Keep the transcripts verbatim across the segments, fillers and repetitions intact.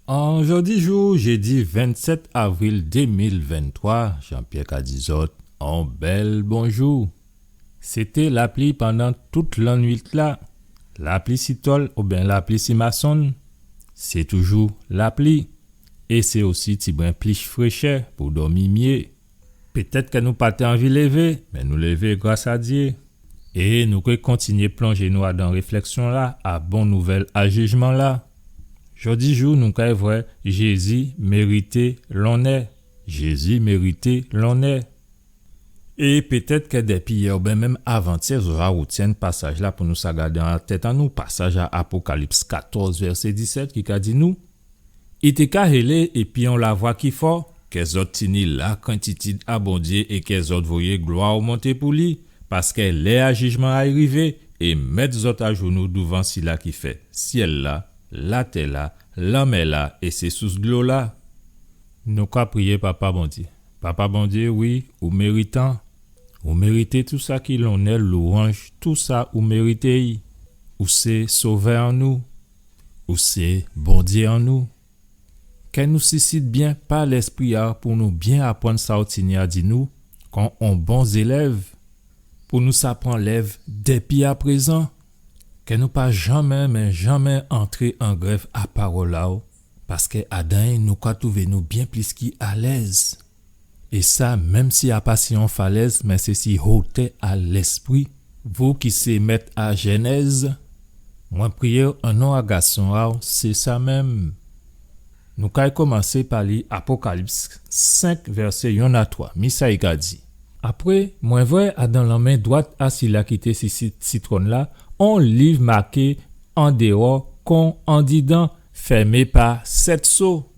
An jòdi jou, jédi vennsèt avril dé mil venntwa, Jean-Pierre ka di zòt on bèl bonjou. Sété lapli pandan tout lannuit-la. Lapli si tòl oubyen lapli si masonn, sé toujou lapli. É sé osi tibwen plis fréchè pou dòmi myé. Pétèt kè nou pa té anvi lévé, mé nou lévé gras a Dyé. É nou ké kontinyé plonjé nou adan réflèksyon-la, a bon nouvèl a jijman-la. Jòdi jou, nou kay vwè Jézi mérité lonnè. Jézi mérité lonnè. É pétèt kè dèpi yè oubyen menm avantyè, zòt ja rètyenn pasaj-la pou nou sa gadé an tèt an nou, pasaj a Apokalips katòz, vèsé disèt, ki ka di nou, I té ka hélé épi on lavwa ki fò, kè zòt tini lakrentitid a Bondyé é kè zòt voyé glwa monté pou li, paskè lè a jijman-la rivé, é mèt zòt ajounou douvan sila ki fè syèl-la, latè-la, lanmè-la é sé sous dlo-la. Nou ka priyé, Papa Bondyé. Papa Bondyé, wi, ou méritan. Ou mérité tou sa ki lonnè, lwanj, tou sa ou mérité. Ou sé Sovè an nou. Ou sé Bondyé an nou. Kè nou sisit byen pa Lèspri a-w pou nou byen aprann sa ou tini a di nou, kon on bon zélèv, pou nou sa pran lèv dèpi aprézan. Kè nou pa janmen, mé janmen antré an grèv a pawòl a-w, paskè adan-y nou ka twouvé nou byen plis ki alèz. É sa, menm si a pa si on falèz, mé sé si hotè a Lèspri, vou ki sé mèt a Jenèz, mwen priyé-w an non a Gason a-w, sé sa menm. Nou kay komansé pa li Apokalips senk, vèsé yonn a twa. Mi sa i ka di. Apré, mwen vwè adan lanmen dwat a sila ki té si, si, si twòn-la, on liv maké andéwò kon andidan, fèmé pa sèt so.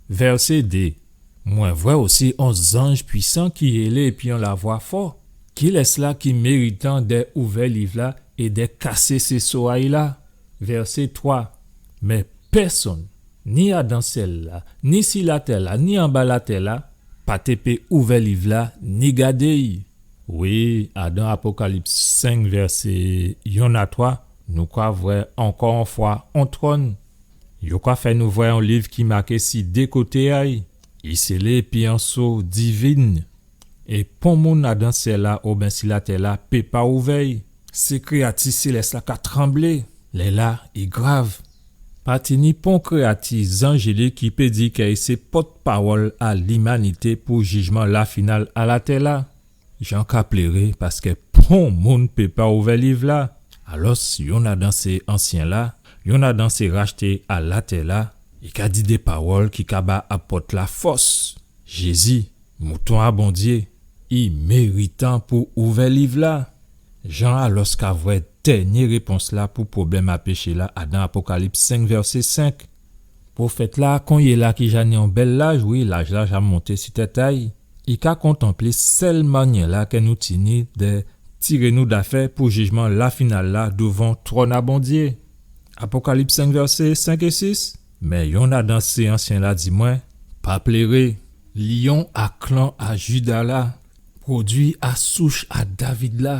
Vèsé dé. Mwen vwè osi on zanj pwisan ki hélé épi on lavwa fò. Kilès-la ki méritan dè ouvè liv-la é dè kasé sé so a-y la? Vèsé twa. Mé pèsonn, ni adan syèl-la, ni si latè-la, ni anba latè-la, pa té pé ouvè liv-la, ni gadé-y. Wi, adan Apokalips senk, vèsé yonn a twa, nou ka vwè ankò on fwa on twòn. Yo ka fè nou vwè on liv ki maké si dé koté a-y. I sélé épi on so divin. É pon moun adan syèl-la oben si latè-la pé pa ouvè-y. Sé kréyati sélès-la ka tranblé. Lè-la, i grav. Pa tini pon kréyati zanjélik ki pé di kè i sé pòtpawòl a limanité pou jijman-la final a latè-la. Jan ka pléré paskè pon moun pé pa ouvè liv-la. Alòs, yonn adan sé ansyen-la, yonn adan sé rachté a latè-la, i ka di dé pawòl ki ka ba apòt-la fòs. Jézi, mouton a Bondyé, i méritan pou ouvè liv-la. Jan alòs ka vwè dènyé répons-la pou pwoblèm a péché-la adan Apokalips senk, vèsé senk. Pwofèt-la, konyéla ki ja ni on bèl laj, wi, laj-la ja monté si tèt a-y, i ka kontanplé sèl mannyè-la kè nou tini dè tiré nou dafè pou jijman-la final-la douvan twòn a Bondyé. Apokalips senk, vèsé senk é sis. Mé yonn adan sé ansyen-la di mwen, pa pléré, lyon a klan a Jida la, pwodui a souch a David la,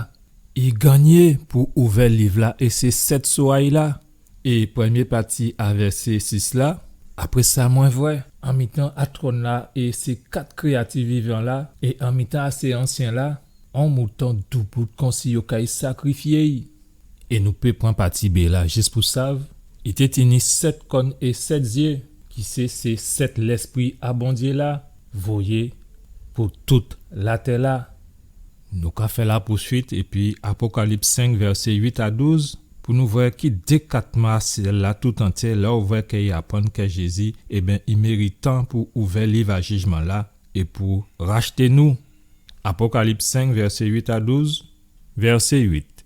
i gannyé pou ouvè liv-la é sé sèt so a-y la. É prèmyé pati a vèsé sis la, apré sa mwen vwè, an mitan a twòn-la é sé kat kréyati vivan la, é an mitan a sé ansyen-la, on mouton doubout konsi yo kay sakrifyé-y. É nou pé pran pati B la jis pou sav, i té tini sèt kòn é sèt zyé, ki sé, sé sèt lèspri a Bondyé la, voyé pou tout latè la. Nou ka fè lapouswit épi Apokalips senk, vèsé uit a douz, pou nou vwè ki dékatman a syèl-la tout antyé, lè ou vwè kè i aprann kè Jézi, ében, i méritan pou ouvè liv a jijman-la é pou rachté nou. Apokalips senk, vèsé uit a douz, vèsé uit.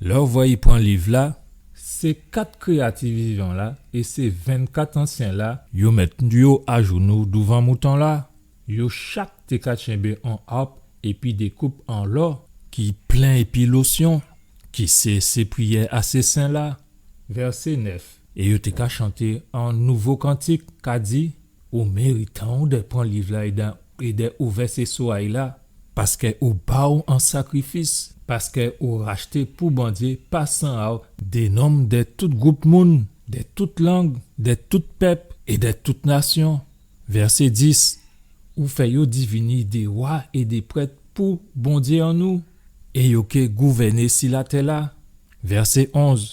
Lè ou vwè i pran liv-la, sé kat kréyati vivan la é sé vennkat ansyen-la, yo mèt yo ajounou douvan mouton-la. Yo chak té ka tchenbé on arp épi dé koup an lò ki plen épi losyon, ki sé, sé priyè a sé sen-la. Vèsé nèf. É yo té ka chanté on nouvo kantik, ka di, ou méritan dè pran liv-la é dè, é dè ouvè sé so a-y la, paskè ou ba-w on sakrifis, paskè ou rachté pou Bondyé pa san a-w dé nonm dè tout gwoup moun, dè tout lang, dè tout pèp, é dè tout nasyon. Vèsé dis, ou fè yo divini dé wa é dé prèt pou Bondyé an nou, é yo ké gouvèné si latè-la. Vèsé onz,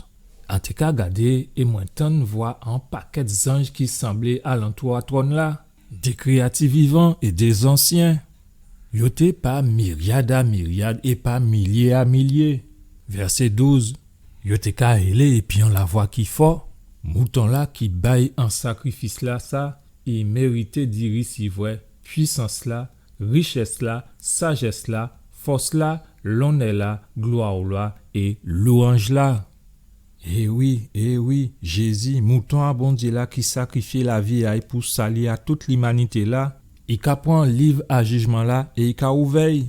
an té ka gadé é mwen tann vwa on pakèt zanj ki sanblé alantou a twòn-la, dé kréyati vivan é dé zansyen. Yo té pa miryad a miryad é pa milyé a milyé. Vèsé douz, yo té ka hélé épi on lavwa ki fò, Mouton-la ki bay on sakrifis-lasa, i mérité di risivwè pwisans-la, richès-la, sajès-la, fòs-la, lonnè-la, glwa-la é lwanj-la. É wi, é wi, Jézi, Mouton a Bondyé-la ki sakrifyé lavi a'y pou sali a tout limanité-la, i ka pran liv a jijman-la é i ka ouvè'y.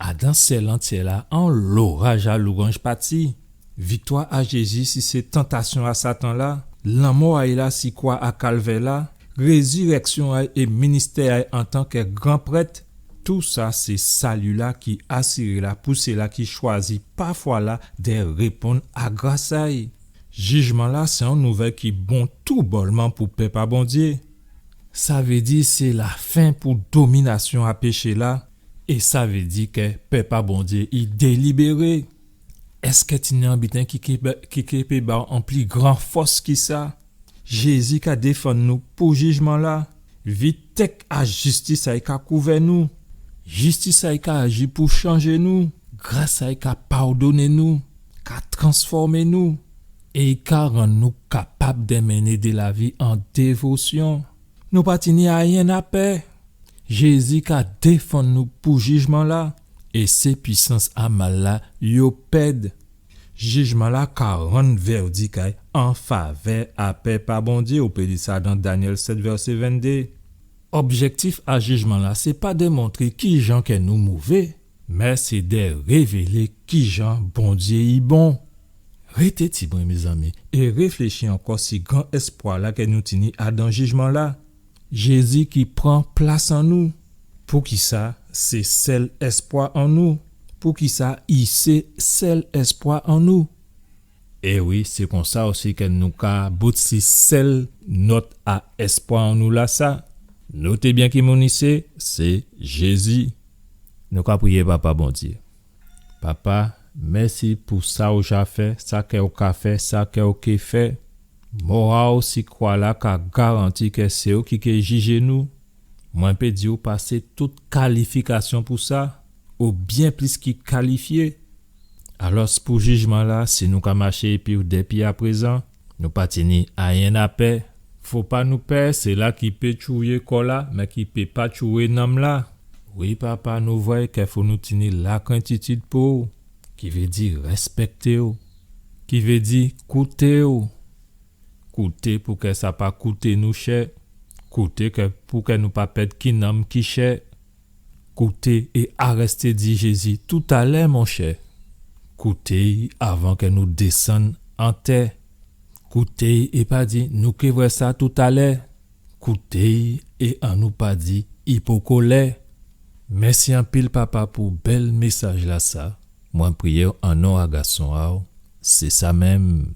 Adan syèl antyé-la, on loraj a lwanj pati. Viktwa a Jézi si sé tantasyon a Satan-la, lanmò a'y la si kwa a Kalvè-la, rézirèksyon a'y é ministè a'y antan kè gran prèt, tousa sé sali-la ki asiré la pou sila ki chwazi pa fwa-la dè réponn a gras a'y. Jijman-la sé on nouvèl ki bon toubòlman pou pèp a Bondyé. Sa vé di sé lafen pou dominasyon a péché-la, é sa vé di kè pèp a Bondyé i délibéré. Èskè tini on biten ki ké, ki ké pé ba'w on pli gran fòs ki sa? Jézi ka défann nou pou jijman-la. Vitèk a jistis a'y ka kouvè nou. Jistis a'y ka aji pou chanjé nou. Gras a'y ka padonné nou, ka transfòmé nou, é i ka rann nou kapab dè mennen dé lavi an dévosyon. Nou pa tini ayen a pè. Jézi ka défann nou pou jijman-la, é sé pwisans a mal-la yo pèd. Jijman-la ka rann vèdik a'y an favè a pèp a Bondyé, ou pé li sa dan Danyèl sèt vèsé venndé. Objèktif a jijman-la sé pa dè montré kijan kè nou mové, mé sé dè révélé kijan Bondyé i bon. Rété tibwen, mézanmi, é réfléchi ankò si gran èspwa-la kè nou tini adan jijman-la. Jézi ki pran plas an nou. Poukisa sé sèl èspwa an nou? Poukisa i sé sèl èspwa an nou? É wi, sé konsa osi kè nou ka bout si sèl nòt a èspwa an nou lasa. Noté byen ki moun i sé, sé Jézi. Nou ka priyé Papa Bondyé. Papa, mèsi pou sa ou ja fè, sa kè ou ka fè, sa kè ou ké fè. Mò a'w si kwa-la ka garanti kè sé ou ki ké jijé nou. Mwen pé di'w pasé tout kalifikasyon pou sa, ou byen plis ki kalifyé. Alòs, pou jijman-la, si nou ka maché épi'w dépi aprézan, nou pa tini ayen a pè. Fo pa nou pè sila ki pé tchouyé kò-la, mé ki pé pa tchouyé nanm-la. Wi, Papa, nou vwè kè fo nou tini lakrentitid pou'w, ki vé di rèspèkté'w, ki vé di kouté'w. Kouté pou kè sa pa kouté nou chè. Kouté kè, pou kè nou pa pèd ki nanm ki chè. Kouté é arèsté di Jézi toutalè, monchè. Kouté'y avan kè nou désann an tè. Kouté'y é pa di nou ké vwè sa toutalè. Kouté'y é annou pa di i poko lè. Mèsi anpil, Papa, pou bèl mésaj-lasa. Mwen priyé'w an non a Gason a'w. Sé sa menm.